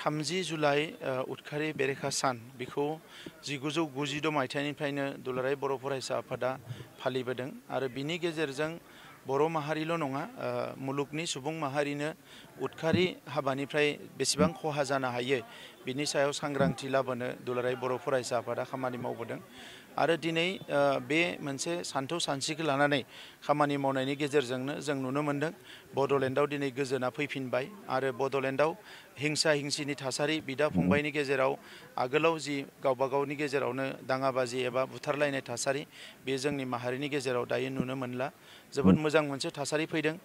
30 July उदखारि बेरेखा सान बेखौ 1996 मायथाइनिफ्रायनो दुलाराय बर' फरायसा आफादा फालिबोदों आरो बिनि गेजेरजों बर' माहारिल' नङा मुलुगनि सुबुं माहारिनो उदखारि हाबानिफ्राय बेसेबां खहा जानो हायो बिनि सायाव सांग्रांथि लाबोनो दुलाराय बर' फरायसा आफादा खामानि मावबोदों आरो दिनै बे मोनसे सान्थौ सानस्रिखौ लानानै खामानि मावनायनि गेजेरजोंनो जों नुनो मोन्दों बड'लेण्डआव दिनै गोजोना फैफिनबाय आरो बड'लेण्डआव हिंसा हिंसिनि थासारि बिदा फंबायनि गेजेराव आगोलाव जि गावबा गावनि गेजेरावनो दाङाबाजि एबा बुथारलायनाय थासारि बे जोंनि माहारिनि गेजेराव दायो नुनो मोनला जोबोद मोजां मोनसे थासारि फैदों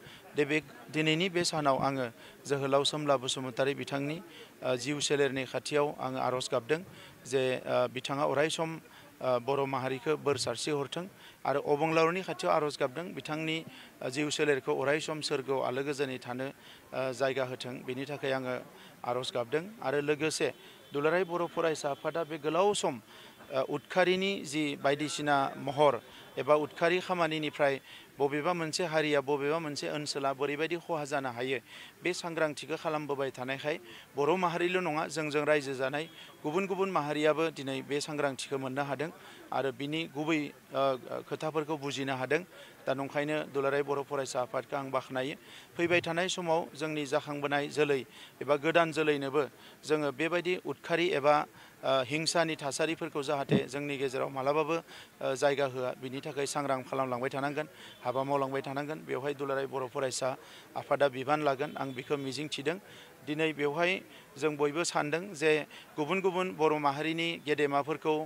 दिनैनि बे सानाव आङो जोहोलाव सोमब्ला बसुमतारी बिथांनि जिउ सोलेरनि खाथियाव आङो आर'ज गाबदों जे बिथाङा अरायसम बर' माहारिखौ बोर सारस्रि हरथों आरो अबंलावरनि खाथियाव आर'ज गाबदों बिथांनि जिउ सोलेरखौ अरायसम सोरगोआव आलो गोजोनै थानो जायगा होथों बेनि थाखाय आङो आर'ज गाबदों आरो लोगोसे दुलाराय बर' फरायसा आफादा बे गोलाव सम उदखारिनि जि बायदिसिना महर एबा उदखारि खामानिनिफ्राय बबेबा मोनसे हारिया बबेबा मोनसे ओनसोला बोरैबायदि खहा जानो हायो बे सांग्रांथिखौ खालामबोबाय थानायखाय बर' माहारिल' नङा जोंजों रायजो जानाय गुबुन गुबुन माहारियाबो दिनै बे सांग्रांथिखौ मोननो हादों आरो बिनि गुबै खोथाफोरखौ बुजिनो हादों दा नंखायनो दुलाराय बर' फरायसा आफादखौ आं बाख्नायो फैबाय थानाय समाव जोंनि जाखांबोनाय जोलै एबा गोदान जोलैनोबो जोङो बेबायदि उदखारि एबा हिंसानि थासारिफोरखौ जाहाथे जोंनि गेजेराव मालाबाबो जायगा होआ बिनि थाखाय सांग्रां खालामलांबाय थानांगोन हाबा मावलांबाय थानांगोन बेवहाय दुलाराय बर' फरायसा आफादा बिबान लागोन आं बेखौ मिजिं थिदों दिनै बेवहाय जों बयबो सानदों जे गुबुन गुबुन बर' माहारिनि गेदेमाफोरखौ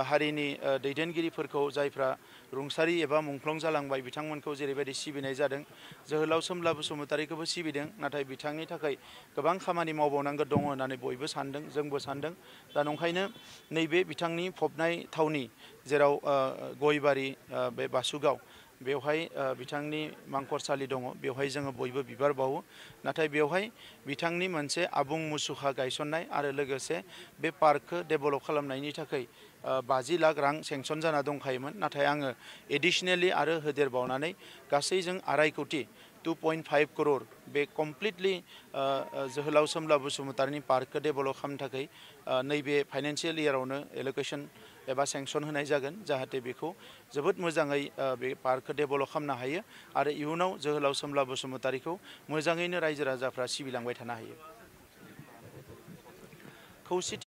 हारिनि दैदेनगिरिफोरखौ जायफ्रा रुंसारि एबा मुंख्लं जालांबाय बिथांमोनखौ जेरैबायदि सिबिनाय जादों जोहोलाव सोमब्ला बसुमतारीखौबो सिबिदों नाथाय बिथांनि थाखाय गोबां खामानि मावबावनांगौ दङ होननानै बयबो सानदों जोंबो सानदों दा नंखायनो नैबे बिथांनि फबनाय थावनि जेराव गयबारि बे बासुगाव बेवहाय बिथांनि मांखरसालि दङ बेवहाय जोङो बयबो बिबार बावो नाथाय बेवहाय बिथांनि मोनसे आबुं मुसुखा गायसननाय आरो लोगोसे बे पार्कखौ डेभेलप खालामनायनि थाखाय 50 लाख रां सेंसन जाना दंखायोमोन नाथाय आङो एडिशनेलि आरो होदेरबावनानै गासै जों 2.5 कोटि 2.5 करोड़ बे कमप्लिटलि जोहोलाव सोमब्ला बसुमतारीनि पार्कखौ डेभेलप खालामनो थाखाय नैबे फाइनान्सियेल इयारावनो एल'केशन एबा सेंसन होनाय जागोन जाहाथे बेखौ जोबोद मोजाङै बे पार्कखौ डेभेलप खालामनो हायो आरो इयुनाव जोहोलाव सोमब्ला बसुमतारीखौ मोजाङैनो रायजो राजाफ्रा सिबिलांबाय थानो हायो खौसेथि